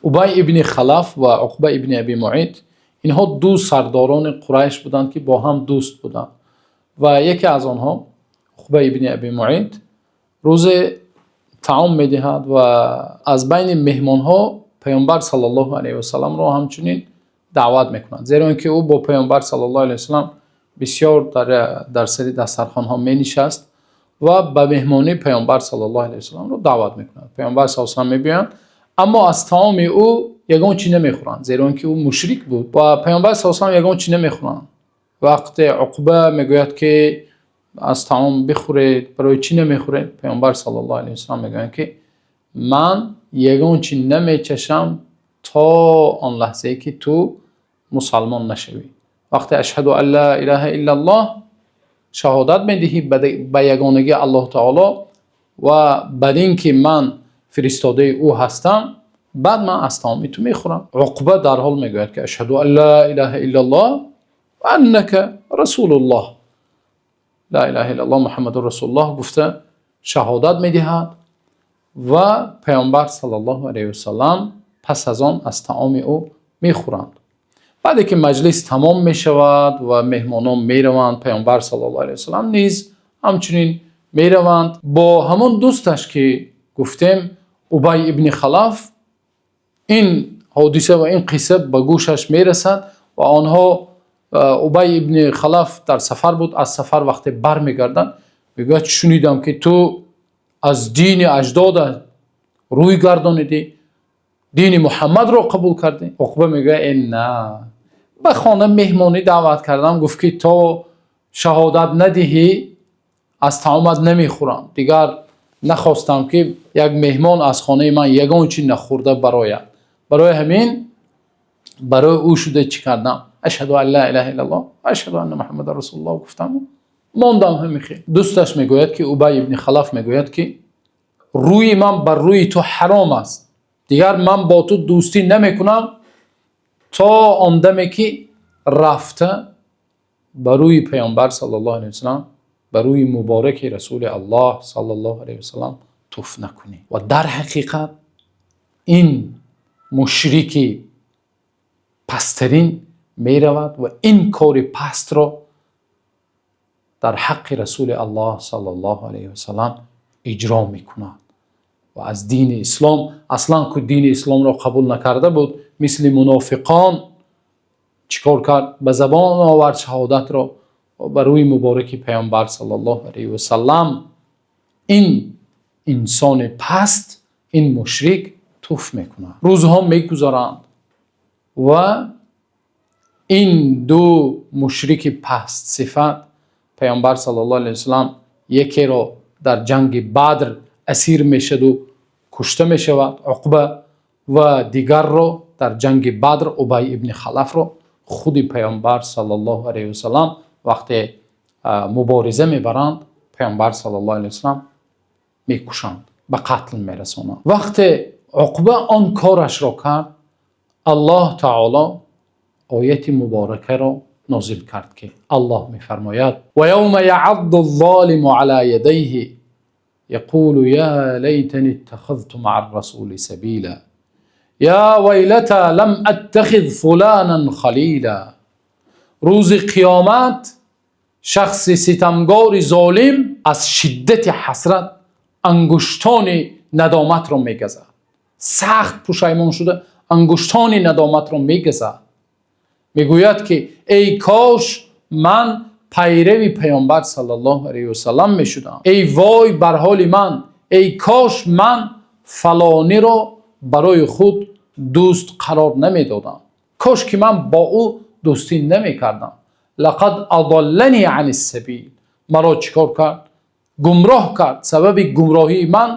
Убай ибни Халаф ва Уқба ибни Аби Муайт, инҳо ду сардорони Қурайш буданд, ки бо ҳам дӯст буданд, ва яке аз онҳо, Уқба ибни Аби Муайт, рӯзе таом медиҳад ва аз байни меҳмонҳо Паёмбар саллаллоҳу алайҳи васалламро ҳамчунин даъват мекунад, зеро ки ӯ бо Паёмбар саллаллоҳу алайҳи васаллам бисёр дар сари дастархонҳо менишаст ва ба меҳмонӣ Паёмбар саллаллоҳу алайҳи васалламро даъват мекунад. Паёмбар саллаллоҳу алайҳи васаллам мебиёянд, аммо аз таоми ӯ ягон чиз намехӯранд, зеро ки ӯ мушрик буд ва Паёмбар саллаллоҳу алайҳи васаллам ягон чиз намехӯранд. Вақте Уқба мегӯяд, ки аз таом бихӯред, барои чӣ намехӯред? Паёмбар саллаллоҳу алайҳи васаллам мегӯянд, ки ман ягон чиз намечашам то он лаҳзае, ки ту мусалмон нашавӣ. Вақте ашҳаду ан ла илаҳа иллаллоҳ шаҳодат медиҳӣ ба ягонагии Аллоҳ таоло ва бар ин ки ман фиристодаи ӯ ҳастам, баъд ман аз таоми ту мехӯрам. Уқба дарҳол мегӯяд, ки ашҳаду ан ла илаҳа иллаллоҳ ва аннака расулуллоҳ, ла илаҳа иллаллоҳ Муҳаммадун расулуллоҳ гуфта шаҳодат медиҳад ва Паёмбар саллаллоҳу алайҳи васаллам пас аз он аз таоми ӯ мехӯранд. Баъде ки маҷлис тамом мешавад ва меҳмонон мераванд, Паёмбар саллаллоҳу алайҳи васаллам низ ҳамчунин мераванд. Бо ҳамон дӯсташ, ки гуфтем, Убай ибни Халаф, ин ҳодиса ва ин қисса ба гӯшаш мерасад ва онҳо, Убай ибни Халаф дар сафар буд. Аз сафар вақте бармегарданд, мегӯяд: «Шунидам, ки ту аз дини аҷдодат рӯй гардонидӣ, дини Муҳаммадро қабул кардӣ». Уқба мегӯяд: «Э, на, ба хона меҳмонӣ даъват кардам, гуфт, ки то шаҳодат надиҳӣ, аз таомат намехӯрам. Дигар нахостам, ки як меҳмон аз хонаи ман ягон чи нахӯрда барояд. Барои ҳамин барои ӯ шуда чӣ кардам? Ашҳаду ан ла илаҳа иллаллоҳ ва ашҳаду анна Муҳаммадан расулуллоҳ гуфтам, мондам ҳамин хел». Дӯсташ мегӯяд, ки Убай ибни Халаф мегӯяд, ки рӯи ман бар рӯи ту ҳаром аст, дигар ман бо ту дӯстӣ намекунам то он даме, ки рафта ба рӯи Паёмбар саллаллоҳу алайҳи васаллам, ба рӯи мубораки Расули Аллоҳ саллаллоҳу алайҳи васаллам туф накунӣ. Ва дар ҳақиқат ин мушрики пасттарин меравад ва ин кори пастро дар ҳаққи Расули Аллоҳ саллаллоҳу алайҳи васаллам иҷро мекунад ва аз дини ислом, аслан ку дини исломро қабул накарда буд, мисли мунофиқон чӣ кор кард? Ба забон овард шаҳодатро ва ба рӯи мубораки Паёмбар саллаллоҳу алайҳи васаллам ин инсони паст, ин мушрик туф мекунад. Рӯзҳо мегузаранд ва ин ду мушрики пастсифат, Паёмбар саллаллоҳу алайҳи васаллам якеро дар ҷанги Бадр асир мешаду кушта мешавад, Уқба, ва дигарро дар ҷанги Бадр, Убай ибни Халафро, худи Паёмбар саллаллоҳу алайҳи васаллам вақте мубориза мебаранд, Паёмбар саллаллоҳу алайҳи васаллам мекушанд, ба қатл мерасонанд. Вақте Уқба он корашро кард, Аллоҳ таоло ояти муборакаро нозил кард, ки Аллоҳ мефармояд: ويوم يعض الظالم على يديه يقول يا ليتني اتخذت مع الرسول سبيلا يا ويلتى لم أتخذ فلانا خليلا. Рӯзи қиёмат шахси ситамгори золим аз шиддати ҳасрат ангуштони надоматро мегазад. Сахт пушаймон шуда, ангуштони надоматро мегазад. Мегӯяд, ки эй кош ман пайрави Паёмбар саллаллоҳу алайҳи васаллам мешудам, эй вой бар ҳоли ман, эй кош ман фалониро барои худ дӯст қарор намедодам, кош ки ман бо ӯ дӯстӣ намекардам. لقد أضلني عن السبيل, маро чӣ кор кард? Гумроҳ кард. Сабаби гумроҳии ман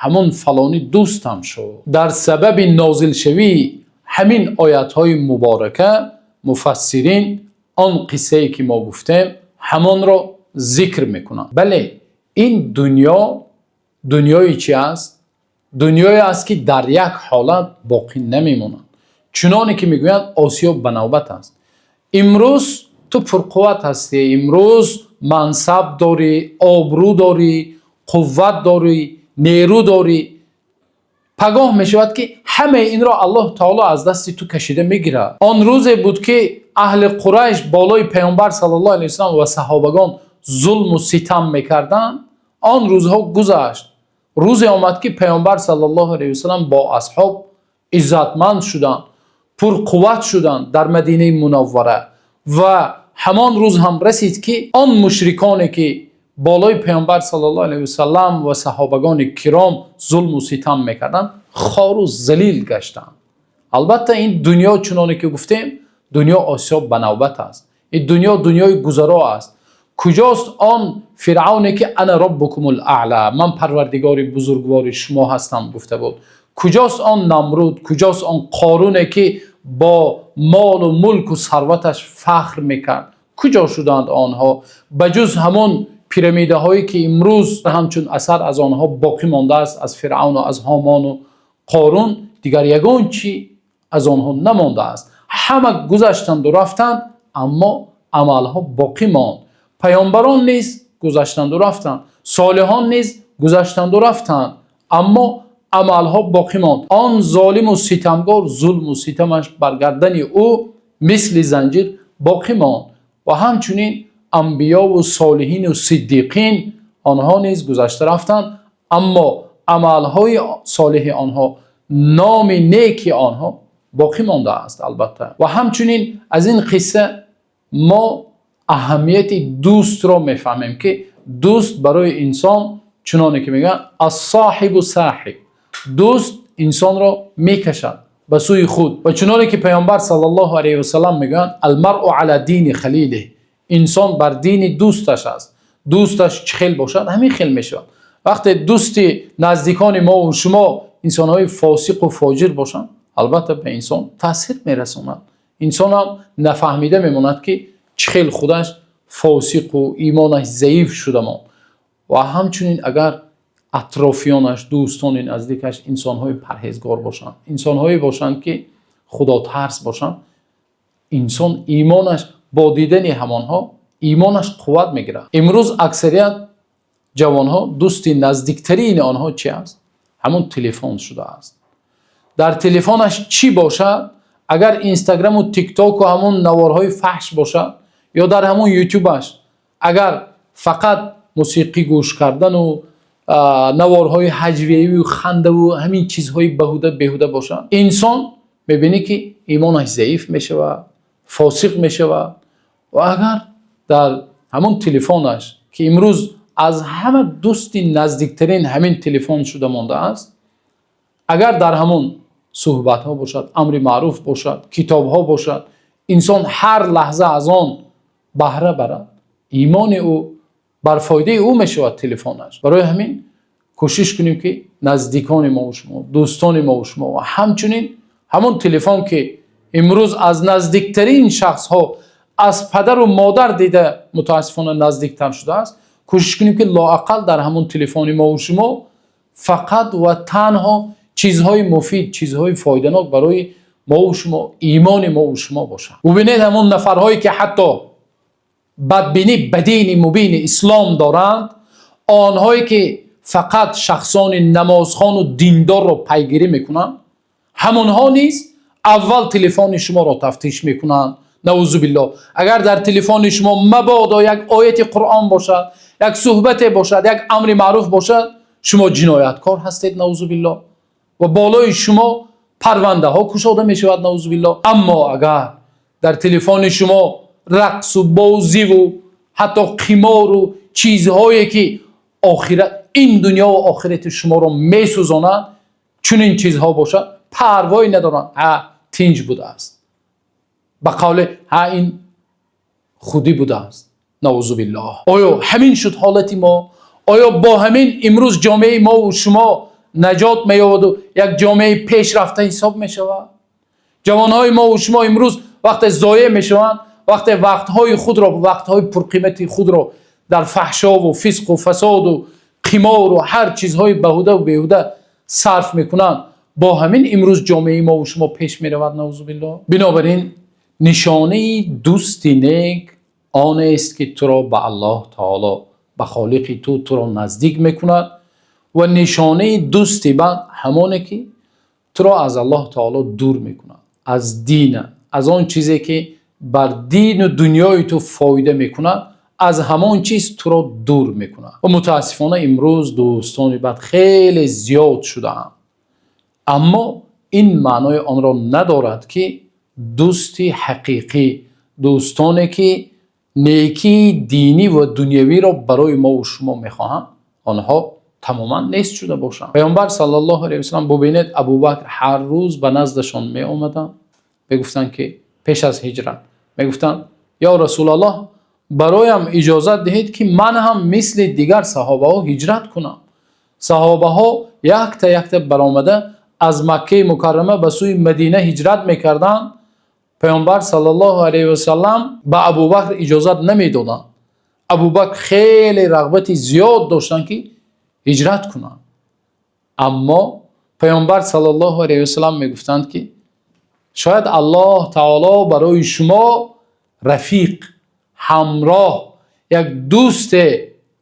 ҳамон фалонӣ дӯстам шуд. Дар сабаби нозилшавии ҳамин оятҳои муборака муфассирин он қиссае, ки мо гуфтем, ҳамонро зикр мекунанд. Бале, ин дунё дунёи чи аст? Дунёе аст, ки дар як ҳолат боқӣ намемонад. Чуноне ки мегӯянд, осиёб ба навбат аст. Имрӯз ту пурқувват ҳастӣ, имрӯз мансаб дорӣ, обрӯ дорӣ, қувват дорӣ, нерӯ дорӣ. Пагоҳ мешавад, ки ҳамаи инро Аллоҳи таъоло аз дасти ту кашида мегирад. Он рӯзе буд, ки аҳли Қурайш болои Паёмбар саллаллоҳу алайҳи васаллам ва саҳобагон зулму ситам мекарданд. Он рӯзҳо гузашт. Рӯзе омад, ки Паёмбар саллаллоҳу алайҳи васаллам бо асҳоб иззатманд шуданд, пурқудрат шуданд дар Мадинаи Мунаввара ва ҳамон рӯз ҳам расид, ки он мушриконе ки болои Паёмбар саллаллоҳу алайҳи васаллам ва саҳобагони киром зулму ситам мекарданд, хору залил гаштанд. Албатта, ин дунё, чунонки гуфтем, дунё осиёб ба навбат аст. Ин дунё дунёи гузаро аст. Куҷост он Фиръавне, ки أنا ربكم الأعلى, ман парвардигори бузургвори шумо ҳастам, гуфта буд? Куҷост он Намруд? Куҷост он Қоруне, ки бо молу мулку сарваташ фахр мекард? Куҷо шуданд онҳо? Ба ҷуз ҳамон пирамидаҳое, ки имрӯз ҳамчун асар аз онҳо боқӣ мондааст, аз Фиръавн ва аз Ҳомон ва Қорун дигар ягон чӣ аз онҳо намондааст. Ҳама гузаштанд ва рафтанд, аммо амалҳо боқӣ монд. Паёмбарон низ гузаштанд ва рафтанд, солиҳон низ гузаштанд ва рафтанд, аммо амалҳо боқӣ монд. Он золиму ситамгор, зулму ситамаш бар гардани ӯ мисли занҷир боқӣ монд ва ҳамчунин анбиё ва солиҳин ва сиддиқин, онҳо низ гузашта рафтанд, аммо амалҳои солиҳи онҳо, номи неки онҳо боқӣ мондааст, албатта. Ва ҳамчунин аз ин қисса мо аҳамияти дӯстро мефаҳмем, ки дӯст барои инсон, чуноне ки мегӯянд, الصاحب ساحب, дӯст инсонро мекашад ба сӯи худ. Ва чуноне ки Паёмбар саллаллоҳу алайҳи васаллам мегӯянд: المرء على دين خليله, инсон бар дини дӯсташ аст. Дӯсташ чӣ хел бошад, ҳамин хел мешавад. Вақте дӯсти наздикони мо ва шумо инсонҳои фосиқу фоҷир бошанд, албатта, ба инсон таъсир мерасонад. Инсонам нафаҳмида мемонад, ки чӣ хел худаш фосиқу имонаш заиф шуда монд. Ва ҳамчунин агар атрофиёнаш, дӯстони наздикаш инсонҳои парҳезгор бошанд, инсонҳое бошанд, ки худотарс бошанд, инсон имонаш бо дидани ҳамонҳо имонаш қувват мегирад. Имрӯз аксарият ҷавонҳо, дӯсти наздиктарини онҳо чи аст? Ҳамон телефон шудааст. Дар телефонаш чӣ бошад, агар Инстаграму Тиктоку ҳамон наворҳои фаҳш бошад ё дар ҳамон Ютубаш агар фақат мусиқӣ гӯш кардану наворҳои ҳаҷвиявию хандаву ҳамин чизҳои баҳуда беҳуда бошад, инсон мебинӣ, ки имонаш заиф мешавад, фосиқ мешавад. Ва агар дар ҳамон телефонаш, ки имрӯз аз ҳама дӯсти наздиктарин ҳамин телефон шуда мондааст, агар дар ҳамон суҳбатҳо бошад, амри маъруф бошад, китобҳо бошад, инсон ҳар лаҳза аз он баҳра барад, имони ӯ бар фоидаи ӯ мешавад телефонаш. Барои ҳамин кӯшиш кунем, ки наздикони мо ва шумо, дӯстони мо ва шумо ва ҳамчунин ҳамон телефон, ки имрӯз аз наздиктарин шахсҳо, аз падару модар дида, мутаассифона, наздиктар шудааст, кӯшиш кунем, ки лоақал дар ҳамон телефони мо ва шумо фақат ва танҳо чизҳои муфид, чизҳои фоиданок барои мо ва шумо, имони мо ва шумо бошад. Бубинед, ҳамон нафарҳое, ки ҳатто бадбинӣ ба дини мубини ислом доранд, онҳое ки фақат шахсони намозхону диндорро пайгирӣ мекунанд, ҳамонҳо низ аввал телефони шуморо тафтиш мекунанд. Наъузу биллоҳ, агар дар телефони шумо мабодо як ояти Қуръон бошад, як суҳбате бошад, як амри маъруф бошад, шумо ҷинояткор ҳастед, наъузу биллоҳ, ва болои шумо парвандаҳо кушода мешавад, наъузу биллоҳ. Аммо агар дар телефони шумо рақсу бозиву ҳатто қимору чизҳое, ки охират, ин дунё ва охирати шуморо месӯзонад, чунин чизҳо бошад, парвое надоранд. Ҳа, тинҷ будааст, ба қавле, ҳа, ин худӣ будааст, наъузу биллоҳ. Оё ҳамин шуд ҳолати мо? Оё бо ҳамин имрӯз ҷомеаи мо ва шумо наҷот меёбаду як ҷомеаи пешрафта ҳисоб мешавад? Ҷавонҳои мо ва шумо имрӯз вақте зоеъ мешаванд, вақте вақтҳои худро, вақтҳои пурқимати худро дар фаҳшову фисқу фасоду қимору ҳар чизҳои баҳудаву беҳуда сарф мекунанд, бо ҳамин имрӯз ҷомеаи мо ва шумо пеш меравад, наъузу биллоҳ? Бинобар ин нишонаи дӯсти нек онест, ки туро ба Аллоҳ таоло, ба Холиқи ту, туро наздик мекунад. Ва нишонаи дӯсти бад ҳамоне ки туро аз Аллоҳи таъоло дур мекунад, аз дин, аз он чизе ки бар дину дунёи ту фоида мекунад, аз ҳамон чиз туро дур мекунад. Ва мутаассифона имрӯз дӯстони бад хеле зиёд шудаанд. Аммо ин маънои онро надорад, ки дӯсти ҳақиқӣ, дӯстоне ки некии динӣ ва дунявиро барои мо ва шумо мехоҳанд, онҳо тамоман нест шуда бошанд. Паёмбар саллаллоҳу алайҳи васаллам, бубинед, Абӯбакр ҳар рӯз ба назди эшон меомаданд, мегуфтанд ки пеш аз ҳиҷрат мегуфтанд: «Ё Расулуллоҳ, барояm иҷозат диҳед, ки ман ҳам мисли дигар саҳобаҳо ҳиҷрат кунам». Саҳобаҳо якта якта баромада аз Маккаи Мукаррама ба сӯи Мадина ҳиҷрат мекарданд. Паёмбар саллаллоҳу алайҳи васаллам ба Абӯбакр иҷозат намедоданд. Абӯбакр хеле рағбати зиёд доштанд, ки ҳиҷрат кунанд. Аммо Паёмбар саллаллоҳу алайҳи васаллам мегуфтанд, ки шояд Аллоҳи таъоло барои шумо рафиқ, ҳамроҳ, як дӯст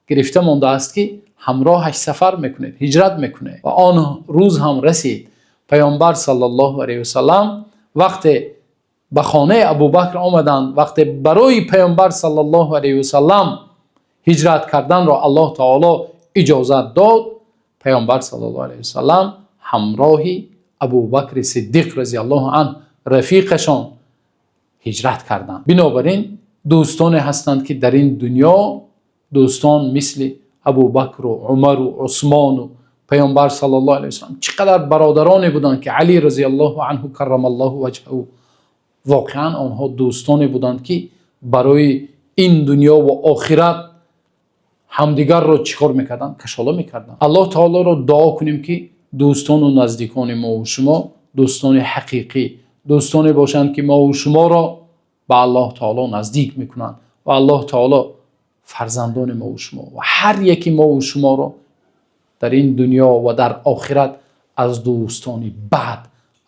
гирифта мондааст, ки ҳамроҳаш сафар мекунед, ҳиҷрат мекунед. Ва он рӯз ҳам расид. Паёмбар саллаллоҳу алайҳи васаллам вақте ба хонаи Абӯбакр омаданд, вақте барои Паёмбар саллаллоҳу алайҳи васаллам ҳиҷрат карданро Аллоҳи таъоло иҷозат дод, Паёмбар саллаллоҳу алайҳи васаллам ҳамроҳи Абӯбакри Сиддиқ разияллоҳу анҳу, рафиқашон, ҳиҷрат карданд. Бинобар ин дӯстоне ҳастанд, ки дар ин дунё дӯстон мисли Абӯбакр ва Умар ва Усмон ва Паёмбар саллаллоҳу алайҳи васаллам, чӣ қадар бародароне буданд, ки Алӣ разияллоҳу анҳу каррамаллоҳу ваҷҳаҳу, воқеан онҳо дӯстоне буданд, ки барои ин дунё ва охират ҳамдигарро чӣ кор мекарданд? Кашола мекарданд. Аллоҳи таъолоро дуо кунем, ки дӯстон ва наздикони мо ва шумо дӯстони ҳақиқӣ, дӯстоне бошанд, ки мо ва шуморо ба Аллоҳи таъоло наздик мекунанд. Ва Аллоҳи таъоло фарзандони мо ва шумо ва ҳар яки мо ва шуморо дар ин дунё ва дар охират аз дӯстони бад,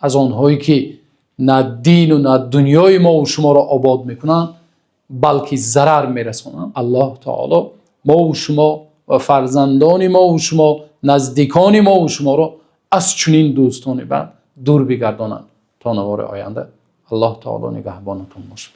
аз онҳое ки на дин ва на дунёи мо ва шуморо обод мекунанд, балки зарар мерасонанд, Аллоҳи таъоло мо ва шумо ва фарзандони мо ва шумо, наздикони мо ва шуморо аз чунин дӯстони бад дур бигардонад. То навори оянда Аллоҳи таъоло нигаҳбонатон бошад.